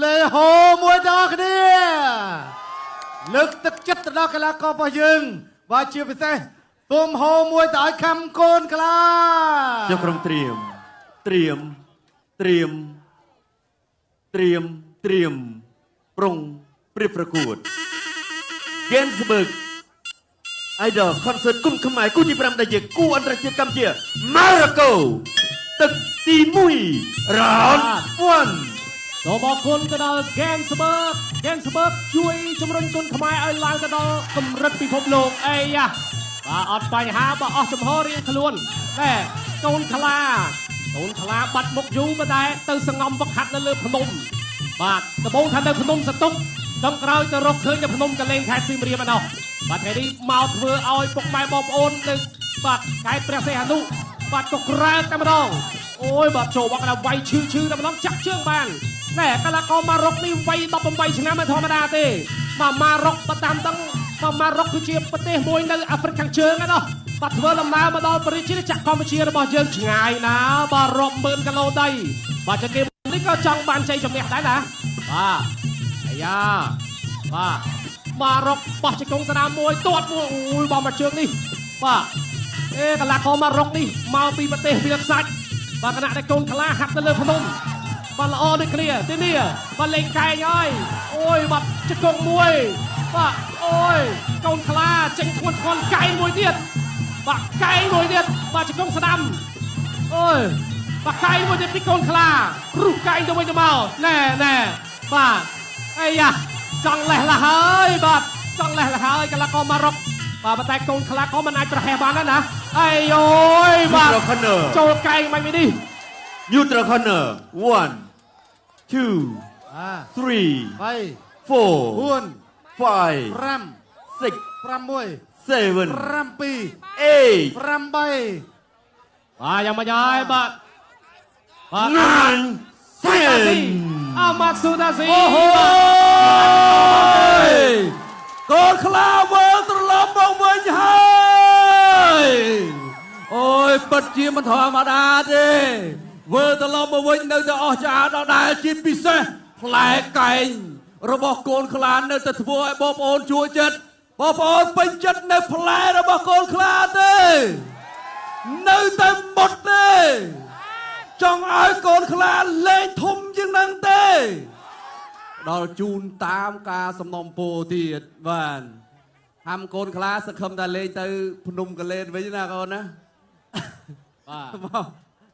លេហូមួយដល់គ្នាលើកទឹកចិត្តទៅដល់កីឡាកររបស់យើងបាទជាពិសេសសូមហូមួយទៅឲ្យខំកូនខ្លា ចុះក្រុមត្រៀមត្រៀមត្រៀមត្រៀមត្រៀមប្រុងព្រៀបប្រកួត Gainsbourg Idol Concert គុំខ្មែរគូទី5ដែលជាគូអន្តរជាតិកម្ពុជាម៉ារ៉ាកូទឹកទី1 Round 1 សូមអរគុណទៅដល់ Gainsbourg Gainsbourg ជួយជំរុញគុនខ្មែរឲ្យឡើងទៅដល់កម្រិតពិភពលោកអីយ៉ាបាទអត់បញ្ហាបើអស់ចំហរៀងខ្លួនតែកូនខ្លាកូនខ្លាបាត់មុខយូរមិនដែរទៅសងំវឹកហាត់នៅលើភ្នំបាទដំបូងថានៅភ្នំសតុកចុងក្រោយទៅរកឃើញនៅភ្នំកលែងខេត្តសៀមរាបឯណោះបាទថ្ងៃនេះមកធ្វើឲ្យពុកម៉ែបងប្អូននៅបាទខេត្តព្រះសីហនុបាទក៏ក្រើកតែម្ដងអូយបាទចូលបកដល់វាយឈឺឈឺតែម្ដងចាក់ជើងបានណែកីឡាករម៉ារុកនេះវ័យ18ឆ្នាំមិនធម្មតាទេបាទម៉ារុកបើតាមដឹងបាទម៉ារុកគឺជាប្រទេសមួយនៅអាហ្វ្រិកខាងជើងឯណោះបាទធ្វើដំណើរមកដល់ប្រជាជាតិចក្រកម្ពុជារបស់យើងឆ្ងាយណាស់បាទរាប់ម៉ឺនគីឡូដីបាទចង្កេនេះក៏ចង់បានជ័យជំនះដែរណាបាទអាយ៉ាបាទម៉ារុកបោះជង្គង់ស្ដាមមួយទាត់មួយអូយបោះមកជើងនេះបាទអេកីឡាករម៉ារុកនេះមកពីប្រទេសវាលខ្សាច់បាទគណៈដែលកូនខ្លាហាត់ទៅលើភ្នំបាទល្អដូចគ្នាទីនេះបាទលេងកែងហើយអូយបាទជង្គង់មួយបាទអូយកូនខ្លាចេញធ្ងន់ធ្ងន់កែងមួយទៀតបាទកែងមួយទៀតបាទជង្គង់ស្ដាំអូយបាទកែងមួយទៀតពីកូនខ្លារុះកែងទៅវិញទៅមកណែណែបាទអីយ៉ាចង់លេះលះហើយបាទចង់លេះលះហើយកីឡាករម៉ារុកបាទប៉ុន្តែកូនខ្លាក៏មិនអាចប្រហែសបានដែរណាអីយយបាទ Neutral corner ចូលកែងមិននេះ Neutral corner 1 2 បាទ 3 3 4 4 5 5 6 6 7 7 8 8 បាទយ៉ាងម៉េចហើយបាទបាទ 9 10 អាម៉ាត់ស៊ូដាស៊ី អូហូយកូនខ្លាវិលត្រឡប់មកវិញហើយអូយពិតជាមិនធម្មតាទេវិលត្រឡប់មកវិញនៅតែអស្ចារ្យដដែលជាពិសេសផ្លែកែងរបស់កូនខ្លានៅតែធ្វើឲ្យបងប្អូនជួយចិត្តបងប្អូនពេញចិត្តនៅផ្លែរបស់កូនខ្លាទេនៅតែមុតទេចង់ឲ្យកូនខ្លាលេងធំជាងនឹងទេ ដល់ជូនតាមការសំណុំពោទៀតបាទហាំកូនខ្លាសង្ឃឹមតែលេងទៅភ្នំកលែនវិញណាកូនណា បាទ មក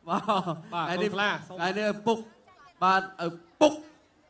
មក បាទ ថ្ងៃនេះ កូនខ្លាសូម ថ្ងៃនេះឪពុកបាទឪពុក